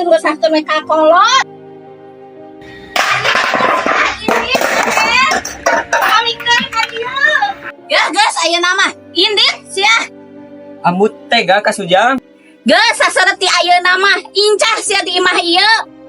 Ngesahkeun we ka kolot. Indit, balikeun ka dieu. Ya geus ayeuna mah. Indit sia. Ambu tega ka Sujang. Geus sasereti ayeuna mah incah sia di imah ieu.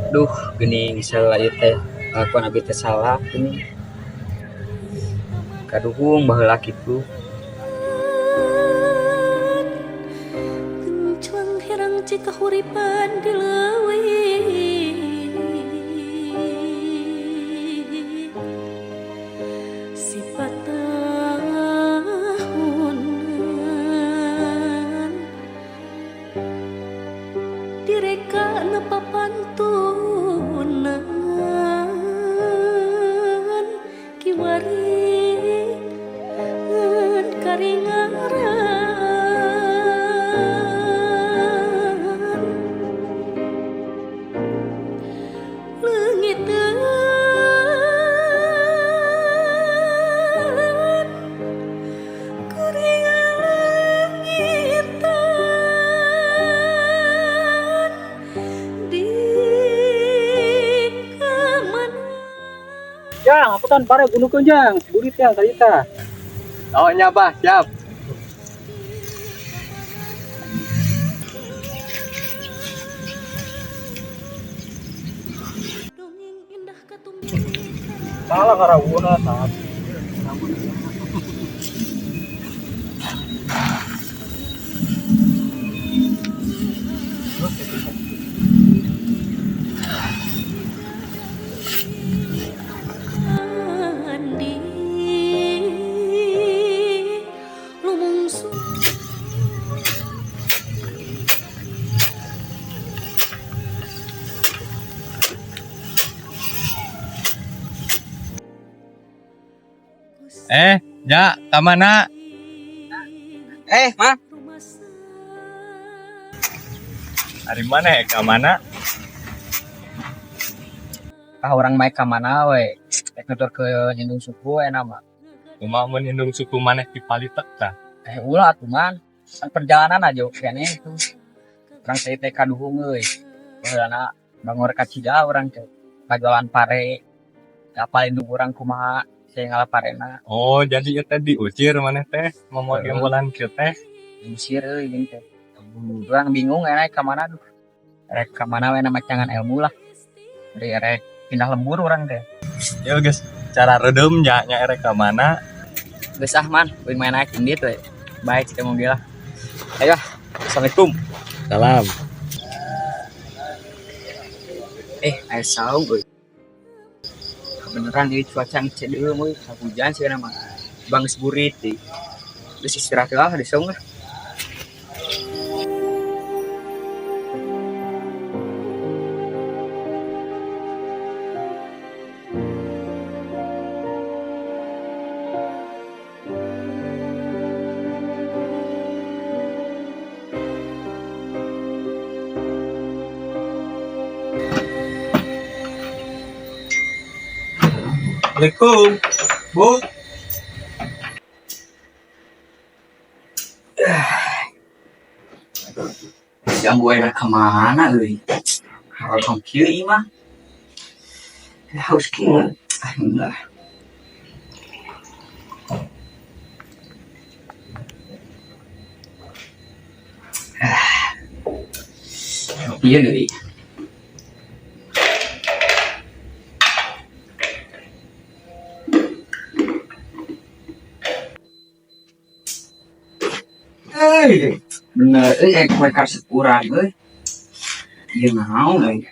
Duh, geuning salah ieu teh. Kalakuan abi teh salah geuning. Kaduhung baheula kitu. Kencuang herang cikahuripan di leuweung sifat tahunan direka nepapantunan kiwari ngan karingaran leungiteun kuring leungitan di kamana. Jang, aku tan pare gunukeun, Jang. Burit yang tadi tah. Oh nya, Bah, siap. Dongeng indah katumbuhan. Salah ngarawuna tah. Andi lumungsu. Eh, ya, ka mana? Eh, mah. Ari mana ya, ka mana? Ah, urang mah ka mana we? Rek nuturkeun indung suku we nama. Kumaha mun indung suku maneh dipalitek tah? Eh, ulah atuh, Man. Kan perjalanan aja keneh itu. Urang teh teh kaduhung euy. Baheulana bangor ka Cidahu urang teh. Kajualan pare. Apal indung urang kumaha saya ngala parena. Oh, jadi ieu teh diusir maneh teh, mawa Heeh. gembolan kieu teh. Diusir euy geuning teh. Urang bingung rek ka mana duh. Rek ka mana we nama cangan ilmu lah. Dari rek pindah lembur urang teh. Ya geus cara redeum nya nya erek ka mana? Geus ah, Man, euy main naik indit we. Baik kita mobil lah. Ayo, ah. Assalamualaikum. Salam. Eh, aya saung euy. Kebeneran ieu cuaca ngecedeum euy, hujan sih nama. Bang geus burit deui. Geus istirahat lah di saung lah. Assalamualaikum. Bu. Jam gue rek ka mana euy? Kalau kieu ieu mah. Haus kieu. Ah, enggak. Ah. Iya deui. Euy, bener euy eh kue karsep urang euy. Ieu naon euy?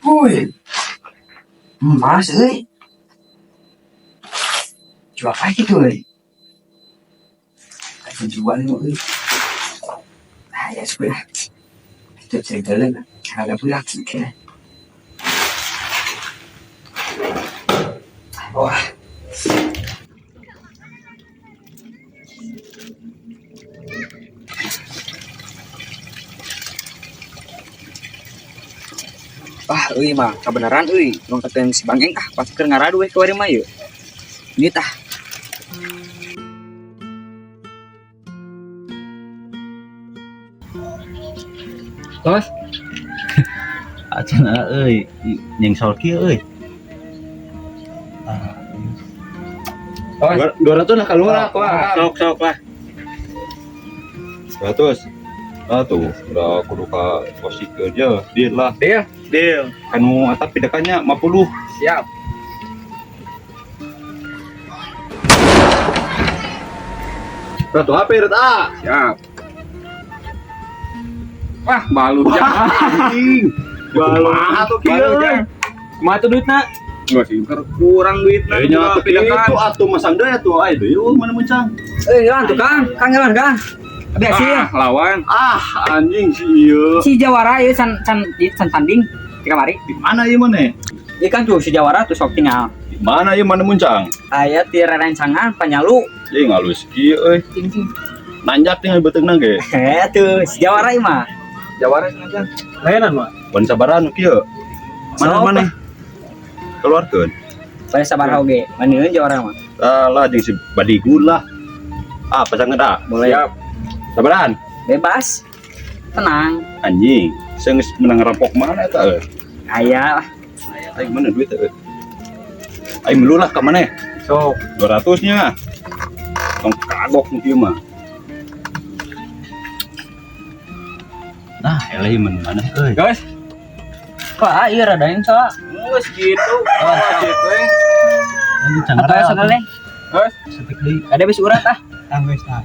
Woi. Emas euy. Jual apa gitu euy? Ayo jual nih euy. Ah ya sudah. Itu cerita leun. Harga berat sih. Wah. Wah, euy mah kebenaran euy, longkeun si Bangeng ah pasti keur ngaradu we kiwari mah ieu. Ini tah. Tos. Acan euy, nyengsol kieu euy. 200 lah keluar aku ah. Sok sok lah. 200. Ah tuh, udah kudu ka posisi kerja, deal lah. Deal. Deal. Kanu atap pidakannya 50. Siap. Ratu HP ret ah. Siap. Wah, balu jang. Anjing. Balu. Kumaha tuh kieu Balu euy? jang. Kumaha tuh duitna? Enggak sih, kurang duitna. Eh nya tapi itu atuh masang deui atuh aya deui eueuh mana muncang. Euy, lawan tuh Kang, Kang lawan Kang. Biasa ya. Ah, lawan. Ah, anjing si ieu. Si Jawara ieu can can can tanding di kamari. Di mana ieu maneh? Ieu kan tuh si Jawara tuh sok tinggal. Di mana ieu mana muncang? Aya ti rerencangan panyalu. Ieu ngalus kieu euy. Nanjak tinggal beuteungna ge. Eh tuh si Jawara ieu mah. Jawara sengaja. Layanan mah. Wan sabaran kieu. Mana Sok. maneh? Keluarkeun. Bade sabaraha oge. Maneun Jawara mah. Salah jeung si Badigul lah. Ah, pasangan ah. Boleh. Siap. Sabaran. Bebas. Tenang. Anjing, saya geus menang rampok mana eta euy? Aya lah. Aing mana duit euy? Aing melulah ka maneh? Sok. 200 nya. Tong kagok nu kieu mah. Nah, eleh mun maneh euy. Guys, Wah, ieu rada yang salah. geus gitu. Oh, gitu eh. Anjing can Atau ya leh. Guys, Setik deui. Ada bis urat ah. tangguh ah.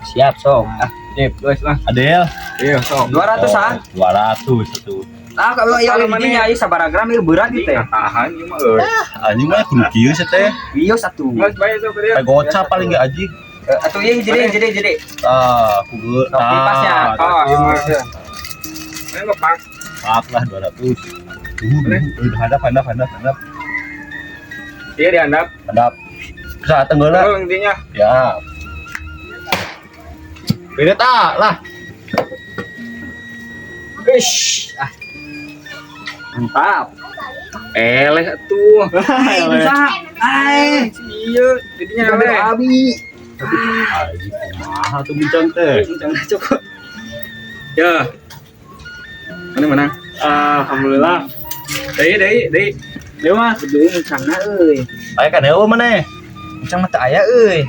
Siap sok. Ah, Sip, guys lah. Adel. Iya, sok. 200 ah. 200 satu. Ah, kalau ieu Kalau hiji nya ieu sabaraha gram ieu berat gitu ya. Tahan ieu mah euy. Anjing mah kudu kieu sih teh. Ieu satu. Geus bae sok dia. Teh gocap paling ge anjing. Atuh ieu hiji deui, hiji deui, hiji deui. Ah, kudu. Sok kipas ya. Ah, Tos. iya mah. Ini mah pas. Maaf lah 200. Udah hadap hadap hadap hadap. Iya dihandap. Hadap. Bisa tenggelam. Oh, intinya. Ya. Beda tak lah. Ish. Ah. Mantap. Eleh tuh. Ai, bisa. Ai. Iya, jadinya Gabe eleh. abi. Anjing kumaha tuh bincang teh. Jangan cukup. Ya. Mana menang? Alhamdulillah. Deui deui deui. Deui mah. Deui muncangna euy. Aya kan eueuh maneh. Muncang mah teu aya euy.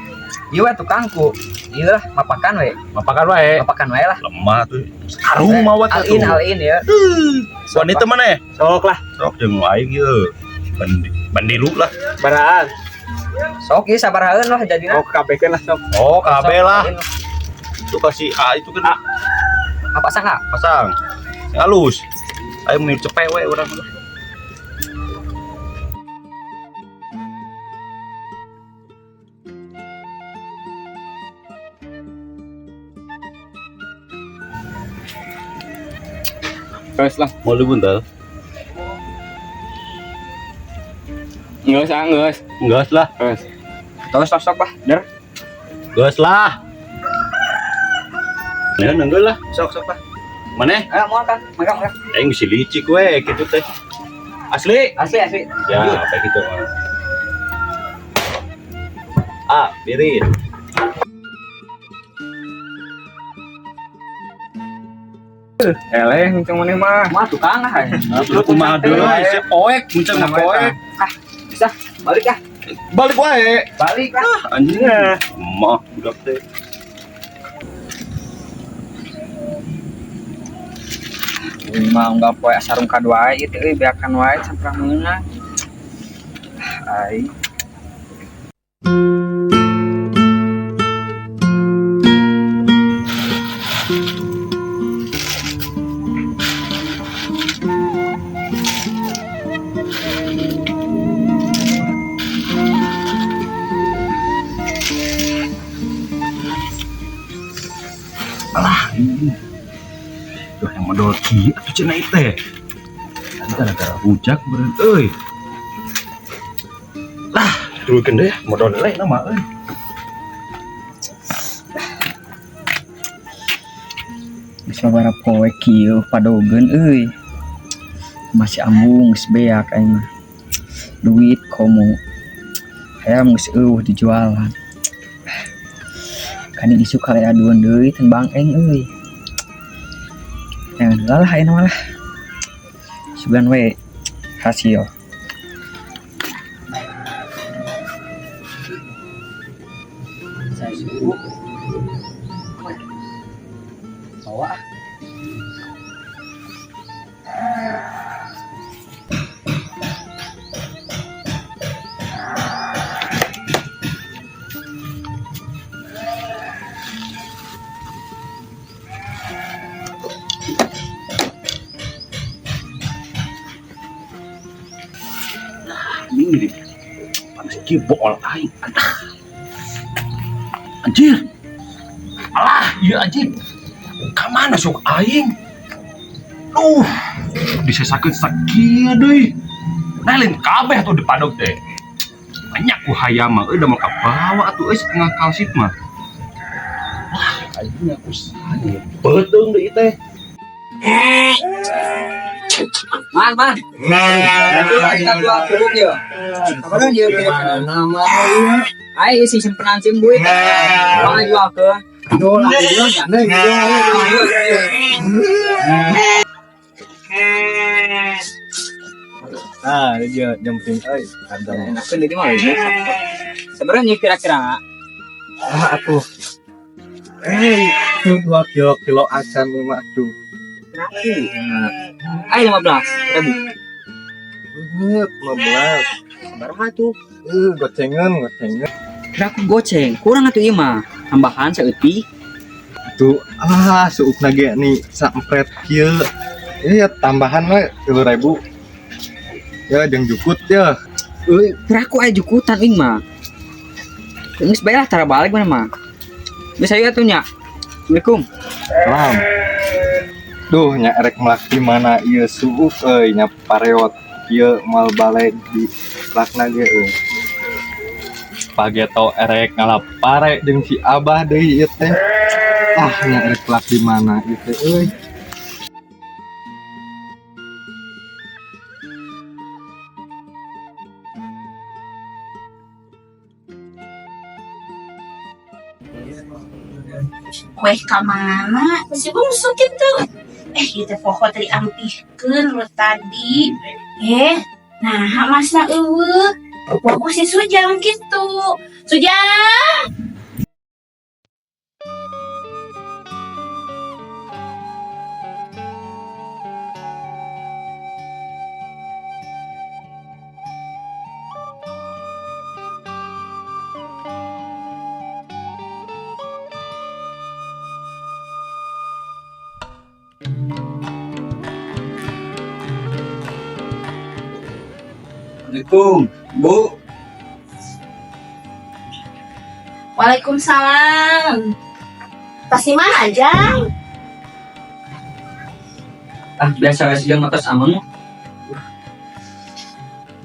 Ieu we tukangku. Ieu lah mapakan we. Mapakan wae. Mapakan wae lah. Lemah tuh. Karung mawat All in all in ya. Wanita maneh. Sok lah. Sok jeung aing ieu. Bandilu lah. Baraan. Sok ieu sabarahaeun lah jadina. Oh, kabehkeun lah sok. Oh, KB Sok, lah. all in. Itu kasih A itu kan Apa pasang ah? pasang. Sing halus. Aing mau cepet we urang. Geus lah. Mau lu buntal? Geus ah, geus. Geus lah. Geus. Tos sok sok lah. Der. Geus lah. Ya nenggel lah. Sok sok lah. Maneh? Eh, mau kan? Makan makan. Aing bisa licik we gitu teh. Asli. Asli asli. Ya, apa gitu. Ah, birin. Eleh muncang maneh mah. Mah tukang ah. Lu kumaha deui, si poek, muncang mah poek. Ah, bisa balik ah. Balik wae. Balik lah. Anjing. Mah budak teh. Ini mah unggal poe sarung kadua ieu teh euy beakan wae samprah meunang. Ai. Alah, ini. Duh, yang modal kieu atuh cenah ieu teh. Tadi gara-gara rujak beureun euy. Lah, Turunkeun deui modal deui nama euy. Geus sabaraha poe kieu padogeun euy. Masih ambung geus beak aing mah. Duit komo. Hayam geus eueuh dijualan. Kani isuk kali aduan deui teu bangeng euy. Jangan lah ayeuna mah lah. Sugan we hasil. Bawa ah. Ini panas kieu bool aing. Anjir. Alah, ieu anjir. Ka mana sok aing? Duh, disesakeun sakieu deui. Nah, lain kabeh atuh di padog teh. Banyak ku hayam mah euy da moal kabawa atuh euy setengah kalsit mah. Wah, aing aku saha beuteung deui teh. Man, man. Kita dua kerupuk ya. Apa kan dia nama? Ai isi simpenan sim duit. Uang jual ke. Dolar nih. Nah, dia jemping euy. Ada. Enakeun deui mah. Sebenarnya kira-kira Ah, atuh. Eh, 2 kilo kilo acan mah atuh. Ai 15 ribu. 15. Sabaraha tuh? Gocengan, gocengan. Kira aku goceng, kurang atuh ieu mah. Tambahan saeutik. Tuh, ah, suukna ge nih sampret kieu. Iya, tambahan we 3.000. Ya, jeung jukut ya. Euy, kira aku aya jukutan euy mah. Geus bae lah tara balik mana mah. Geus ayo atuh nya. Assalamualaikum. Salam. Duh, nya erek melak di mana ieu suuk euy nya pareot ieu moal balik di lakna ge euy. Pageto erek ngalapare jeung si Abah deui ieu teh. Ah, nya erek melak di mana ieu teh euy. Kue ka mana? Si bungsu kitu. Ieu teh pokok tadi ampihkeun lu tadi. Nah, masna eueuh. Pokok si Sujang kitu. Sujang! Assalamualaikum, Bu. Waalaikumsalam. Pasti mana aja? Ah, biasa we sejam atas ameng.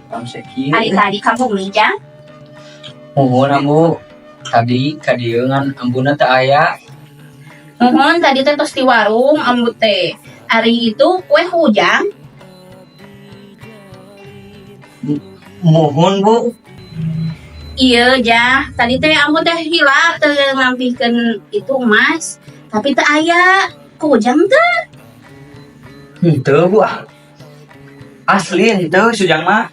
Kam seki. Hari tadi kamu mijang? Mohon ambu. Tadi ka dieu ngan ambuna teu aya. Mohon tadi teh tos di warung ambu teh. Hari itu kue hujang. Mohon, Bu. Iya, jah. Tadi teh ambu teh hilap teh ngampihkeun itu emas. Tapi teu aya. Ku hujang teh. Henteu, Bu. Asli henteu Sujang mah.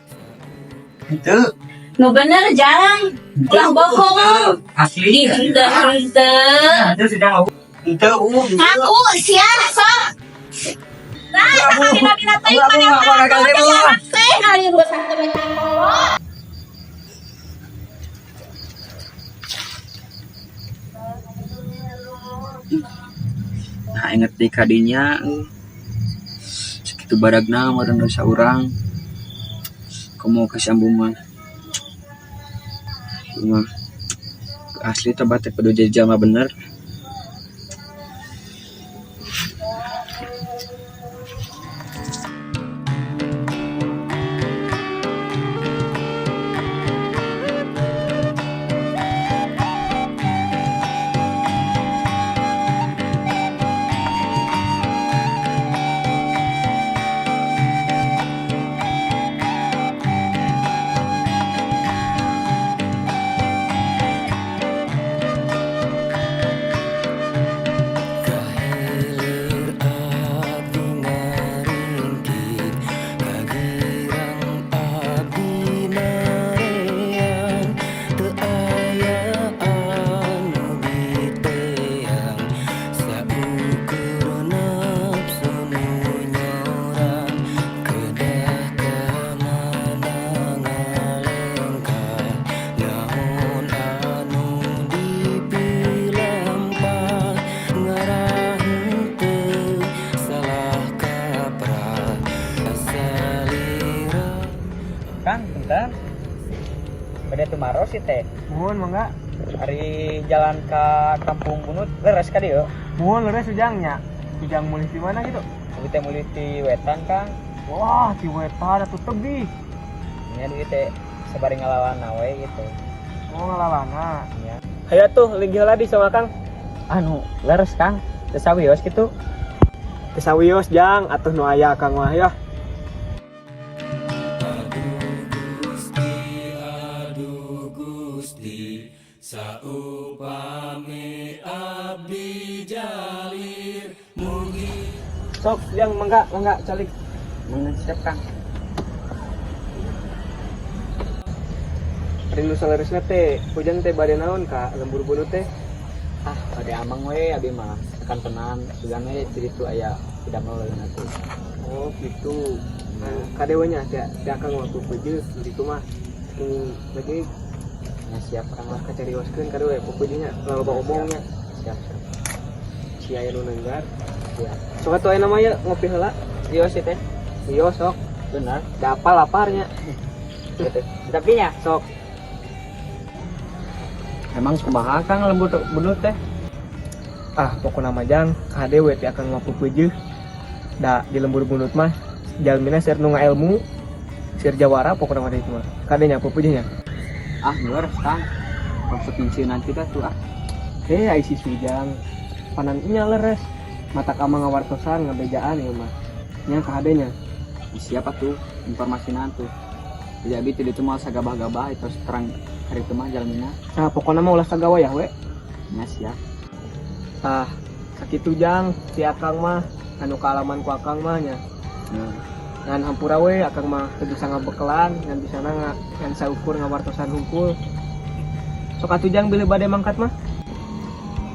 Henteu. Nu bener, Jang. Ulah bohong. Asli. Henteu, henteu. Henteu Sujang mah. Henteu, Bu. Ngaku sia sok. Nah, sakadina-dina teuing Bu, mana Bu, mah. bu, bu, bu. Teh ngalir teh kolot. Nah, inget di kadinya euy. Sakitu badagna meureun dosa urang. Komo ka si ambu mah. Ieu mah asli tobat teh kudu jadi jalma bener. Bade tumaros sih teh. Muhun, mangga. Ari jalan ke Kampung Bunut leres ka dieu? Muhun, leres, Ujang nya. Ujang mulih di mana gitu? Abi teh mulih ti wetan, Kang. Wah, di wetan atuh tebih. Nya di teh sabari ngalalana we gitu. Oh, ngalalana. Nya. Hayo tuh, linggih heula di sama Kang. Anu, leres, Kang. Teu sawios gitu? Teu sawios, Jang, atuh nu aya Kang mah ya. Gusti, aduh Gusti, saupami abdi jalir mugi. Sok, Jang, mangga, mangga, calik. Mun, siap, Kang. Ari nu saleresna teh, Ujang teh bade naon ka Lembur Bunut teh? Ah, bade ameng we abi mah. Tekan tenan, sugan we di ditu aya pidamel atuh. Oh, gitu. Nah, kade we nya teh teh Akang waktu peujeuh di ditu mah. Kenging lagi. Nya, siap, Kang lah. Kacarioskeun kade we peujeuh nya, loba omongnya. Siap, siap. Si aya nu nenggar. Siap. Sok atuh ayeuna mah ya ngopi heula. Iya sih teh. Iya, sok. Benar. Da apal laparnya. Gitu. Tapi nya Sok. Emang kumaha, Kang, Lembur Bunut teh? Ah, pokokna mah, Jang, kade we ti Akang mah peujeuh. Da di Lembur Bunut mah jalmina seueur nu ngaelmu, seueur jawara pokokna mah itu mah. Kade nya peujeuh nya. Ah, leres, Kang. Maksud nanti teh tuh ah. Eh, ai si Sujang. Panan nya leres. Mata kama ngawartosan ngabejaan ieu mah. Nya kade nya. Siapa tuh informasi tuh? Jadi abi tidak cuma sagabah-gabah itu terang hari itu mah jalmina. Nah, pokokna mah ulah sagawayah we. Ya, siap. Tah, sakitu, Jang, ti Akang mah anu kaalaman ku Akang mah nya. Ngan hampura we, Akang mah teu bisa ngabekelan, ngan bisa ngan saukur ngawartosan hungkul. Sok atuh, Jang, bilih bade mangkat mah.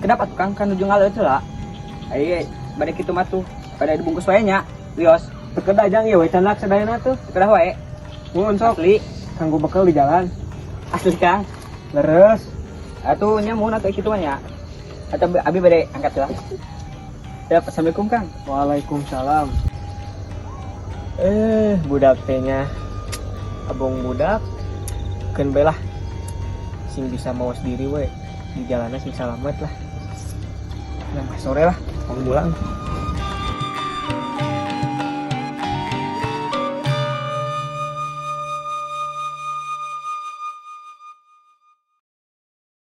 Kenapa tuh, Kang, kan ujung ngaleut heula. Ayo bade kitu mah tuh. Bade dibungkus wae nya. Wios. Teu kedah, Jang, ieu we candak sadayana tuh. Kedah wae. Muhun, sok. Asli. Kanggo bekal di jalan. Asli, Kang. Leres. Atuh nya mun atuh kitu mah nya. Atau abi bade angkat lah. Ya, assalamualaikum, Kang. Waalaikumsalam. Eh, budak teh nya. Abong budak keun bae lah. Sing bisa mawas diri we di jalannya sing salamet lah. Nah, sore lah, mau pulang.